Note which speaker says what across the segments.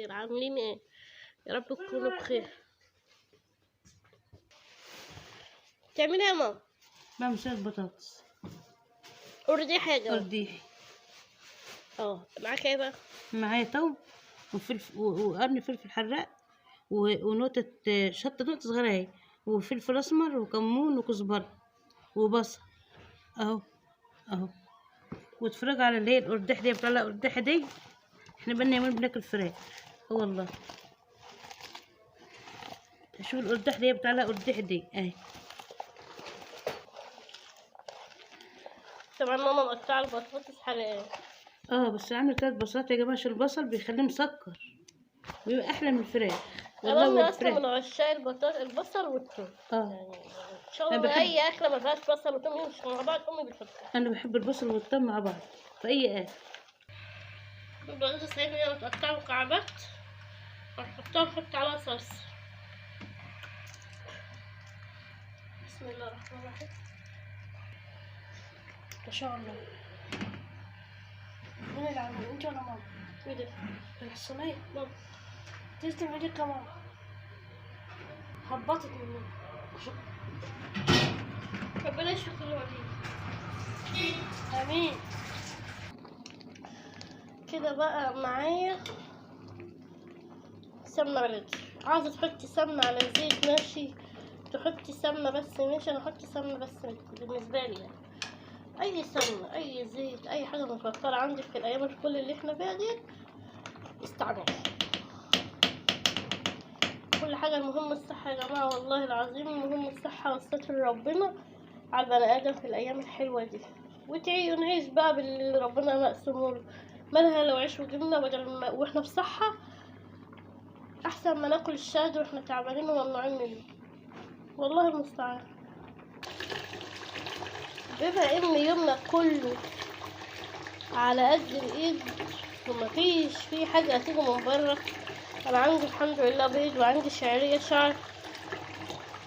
Speaker 1: بخير. عاملين ايه؟ يا رب تكونوا بخير. تعملي ايه يا ماما؟
Speaker 2: بعمل شوية بطاطس.
Speaker 1: قردي حاجة.
Speaker 2: قرديحي.
Speaker 1: اه معاك ايه بقى؟
Speaker 2: معايا توم وفلفل وقرن فلفل حراق ونقطة شطة، نقطة صغيرة اهي، وفلفل أسمر وكمون وكزبرة وبصل اهو اهو. واتفرجوا على اللي هي القرداحة دي، بتطلع القرداحة دي. احنا بقالنا يومين بناكل فراخ، اه والله. شوف القرداحة دي بتطلع القرداحة دي اهي.
Speaker 1: طبعا ماما مقطعة البطاطس حلقات.
Speaker 2: بس عامله 3 بصلات يا جماعة، عشان البصل بيخليه مسكر ويبقى احلى من الفراخ.
Speaker 1: والله
Speaker 2: والله
Speaker 1: اصلا من
Speaker 2: والفراخ.
Speaker 1: عشاق البطاطس، البصل والثوم. يعني ان شاء
Speaker 2: أنا
Speaker 1: الله
Speaker 2: بحب
Speaker 1: اي اكله ما فيهاش بصل وثوم يمشوا مع بعض، امي بتحطها.
Speaker 2: انا بحب البصل والثوم مع بعض في اي اكل.
Speaker 1: البطاطس هنا متقطعه مكعبات، هنحطها ونحط عليها صلصه. بسم الله الرحمن الرحيم.
Speaker 3: ما شاء الله. مين اللي عامل، انت ولا ماما؟
Speaker 1: ايه ده؟
Speaker 3: الصينية.
Speaker 1: ماما.
Speaker 3: تسلم ايدك يا ماما، هبطت مننا.
Speaker 1: ربنا يشفي كل مريض.
Speaker 3: امين.
Speaker 1: كده بقى معايا سمنه بلدي. عاوزه تحطي سمنه على زيت ماشي، تحطي سمنه بس ماشي. انا احط سمنه بس بالنسبة لي يعني. اي سمنه، اي زيت، اي حاجة متوفرة عندك في الايام الكل اللي احنا فيها دي استعملي كل حاجة. المهم الصحة يا جماعة، والله العظيم المهم الصحة والستر ربنا على البني ادم في الايام الحلوة دي. ونعيش بقى باللي ربنا مقسمة له. مالها لو عيش وجبنه بدل ما واحنا في صحة، احسن ما ناكل الشهد واحنا تعبانين وممنوعين منه. والله المستعان. بما ان يومنا كله على قد الايد ومفيش في حاجة هتيجي من بره، انا عندي الحمد لله بيض وعندي شعرية شعر،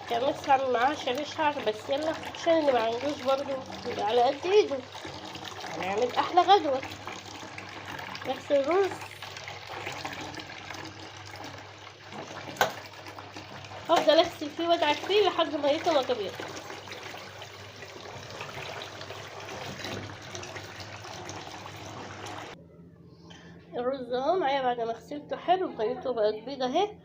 Speaker 1: كان نفسي اعمل معاها شعرية شعر، بس يلا عشان اللي ما عندوش برضو يبقى على قد ايده. هنعمل احلى غدوه. نغسل الرز، هفضل اغسل فيه وادعك فيه لحد ما يطلع طبيعي. الرز اهو معايا بعد ما غسلته حلو، ميته بقت بيضة اهي.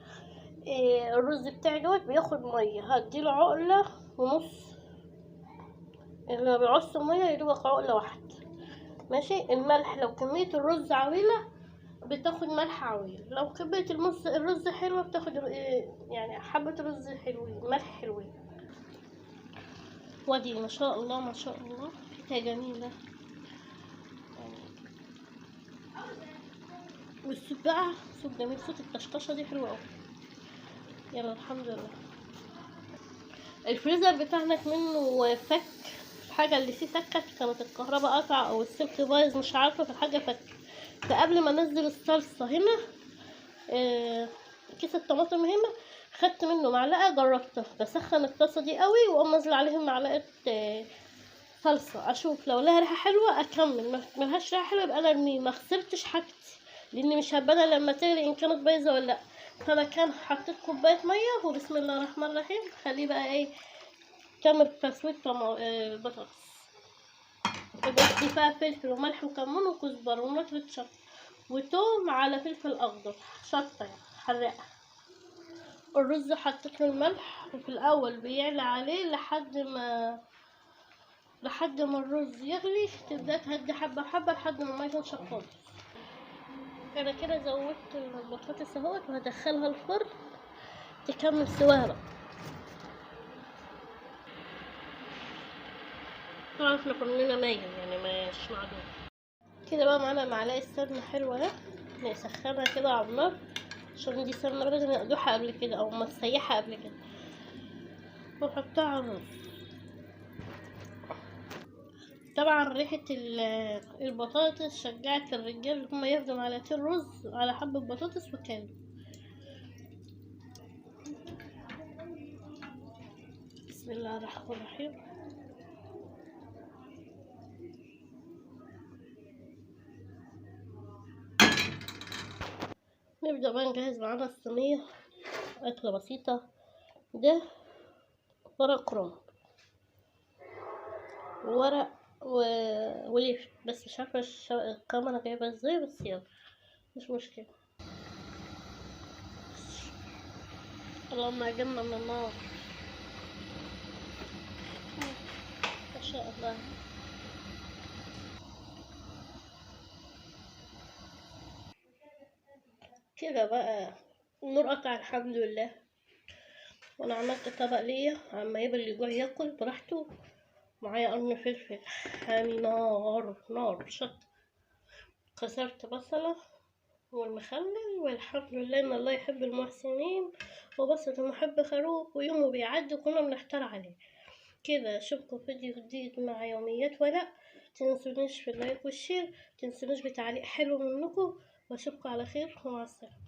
Speaker 1: الرز بتاعي دوت بياخد مية، هديله عقله ونص، اللي ما بيعص مية يدوبك عقله واحدة ماشي. الملح لو كمية الرز عويله بتاخد ملح عويل، لو كمية الرز حلوة بتاخد يعني حبه رز حلوين، ملح حلوين. وادي ما شاء الله ما شاء الله ريحتها جميلة. والصوت بقى صوت جميل، صوت الطشطشه دي حلوة قوي. يلا الحمد لله. الفريزر بتاعنا منه فك، الحاجة اللي فيه فكت، كانت الكهرباء قطع او السلك بايظ مش عارفه، فالحاجه فكت. فقبل ما انزل الصلصه هنا، كيس الطماطم هنا خدت منه معلقه، جربتها، بسخن الطاسه دي قوي واقوم انزل عليهم معلقه صلصه، اشوف لو لها ريحه حلوة اكمل، ما لهاش ريحه حلوة يبقى انا ارميه، ما خسرتش حاجتي لان مش هبانه لما تغلي ان كانت بايظة ولا لا. فمكان حطيت كوباية مية وبسم الله الرحمن الرحيم. خليه بقى ايه كمل تسويه البطاطس. البطاطس دي فيها فلفل وملح وكمون وكزبره ونقطة شطه وتوم على فلفل اخضر، شطه يعني حراقه. الرز حطيت له الملح، وفي الاول بيعلى عليه لحد ما الرز يغلي، تبدا تهدي حبه حبه لحد ما المية تنشف خالص. انا كده زودت البطاطس اهوت، وهدخلها الفرن تكمل سواها بقى. طبعا احنا فرننا مايل يعني مش معدوم. كده بقى معانا معلقه سمنه حلوة اهي، نسخنها كده على النار عشان دي سمنه لازم نقدوحها قبل كده او مسيحها قبل كده، ونحطها على الرز. طبعا ريحه البطاطس شجعت الرجال ان هم ياخدوا معلقتين رز على حبه بطاطس وكانوا. بسم الله الرحمن الرحيم. نبدأ بقى نجهز معانا الصينية. أكلة بسيطة، ده ورق كرنب وورق وليف، بس مش عارفة الكاميرا جايبة ازاي، بس يلا مش مشكلة. اللهم اجرنا من النار ما شاء الله. كده بقى النور قطع الحمد لله، وانا عملت طبق ليا عما يبقى اللي جوع ياكل براحته. معايا قرن فلفل حامي نار نار شط، كسرت بصلة والمخلل، والحمد لله ان الله يحب المحسنين وبصل المحب خروف، ويومه بيعدي وكنا بنحتار عليه. كده اشوفكم فيديو جديد مع يوميات ولاء. تنسونيش في ال like وال share، تنسونيش بتعليق حلو منكم، واشوفكم على خير ومع السلامة.